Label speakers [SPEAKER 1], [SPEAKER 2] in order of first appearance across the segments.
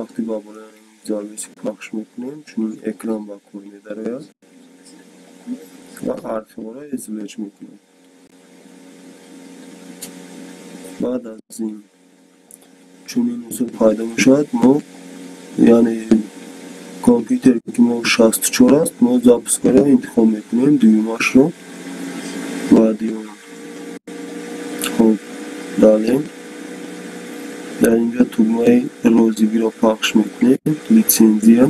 [SPEAKER 1] Вақте ба болои Visual Basic пахш мекунем, чунин экран ба кор медарояд ва архивҳоро извлечь мекунем. Баъд аз ин чунин усул пайдо мешавад. Мо, яъне компютере ки мо 64 аст, мо запускаро интихоб мекунем, дуюмашро ва дуюм. Хуб, далее дар инҷо тугмаи розигиро пахш мекунем, литсензия.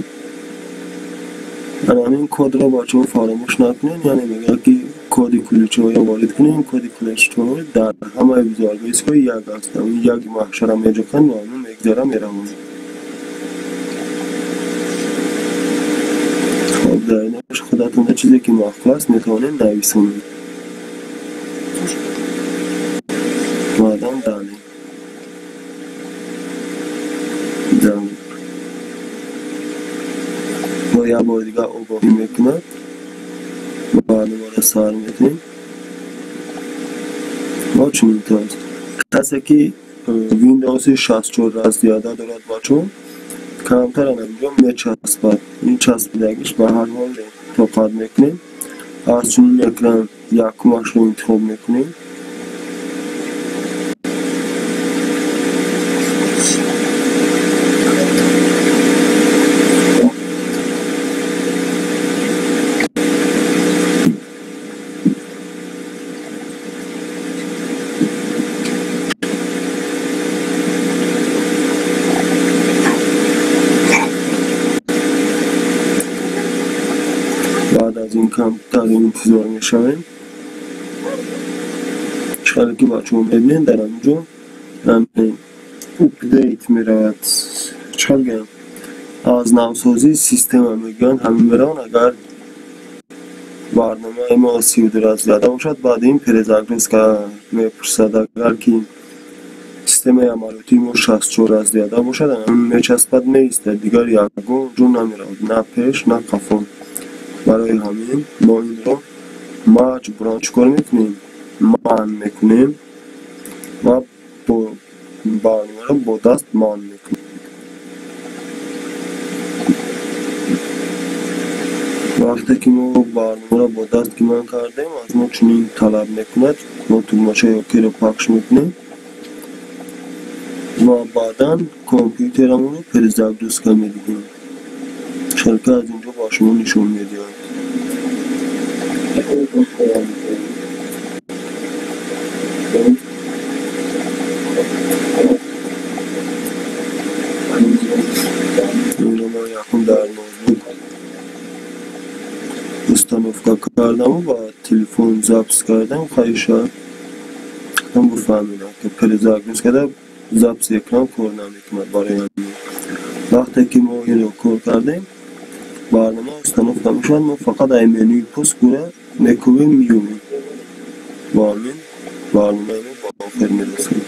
[SPEAKER 1] Ана ҳамин кодро бачаҳо фаромӯш накунед, яъне мегӯяд ки коди ключҳоро ворид кунем. Коди ключҳо дар ҳамаи Visual Basic-ҳо як аст. Ҳамин як маҳшара меҷоқанд ва ҳамин мегзара мераванд. Хоб, дар инаш худатон чизе ки маъқул аст метавонед нависонед. Баъдан далее. Мо як бори дигар огоҳӣ мекунад, барномаро сар мекунем. Мо чунин аст. Касе ки Windows 64 раззиёда дорад, бачаҳо, камтар инҷо мечаспад. Ин часпидагиш ба ҳар ҳол тоқат мекунем. Аз чунин экран якумашро интихоб мекунем. Баъд аз ин камтар интизор мешавем. Чӣ ки бачаҳо мебинед, дар ҳаминҷо update меравад. Чӣ гӯям, аз навсозии система мегӯянд, ҳамин мераванд. Агар барномаи мо 32 раззиёда бошад, баъд ин перезагрузка мепурсад. Агар ки системаи амалиётии мо 64 раззиёда бошад, ҳамин мечаспад, меистад, дигар ягон ҷо намеравад, на пеш, на қафо. Барои ҳамин мо инро маҷбуран чӣ кор мекунем? Манъ мекунем ва барномаро бо даст манъ мекунем. Вақте ки мо барномаро бо даст ки манъ кардем, аз мо чунин талаб мекунад. Мо тугмачаи окейро пахш мекунем ва баъдан компютерамонро перезагрузка медиҳем. Шарка аз инҷо ба шумо нишон медиҳад. Инро ман якум дар ноутбук установка кардаму ба телефон запись кардам. Хайша там буфаҳмидам ки перезагрузкада записи экран кор намекунад. Барои ҳамин вақте ки мо инро кор кардем, барнома установка мешавад. Мо фақат ай менюи пуск гура мекунем, меёбем. Бо ҳамин барномаи мо ба охир мерасад.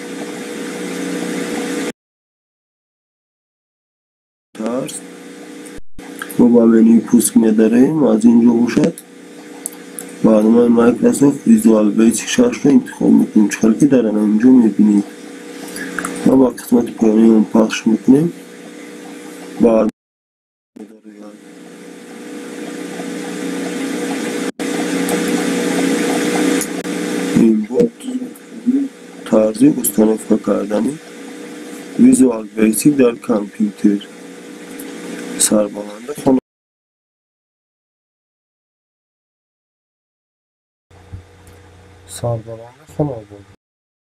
[SPEAKER 1] Тарз мо ба менюи пуск медароем. Аз ин ҷо бошад барномаи Microsoft Visual Basic 6-ро интихоб мекунем. Чӣ ки дар ҳамин ҷо мебинед. Ва ба қисмати поёнии он пахш мекунем. Ин буд тарзи установка кардани Visual Basic дар компютер. Сарбаланди хонобод.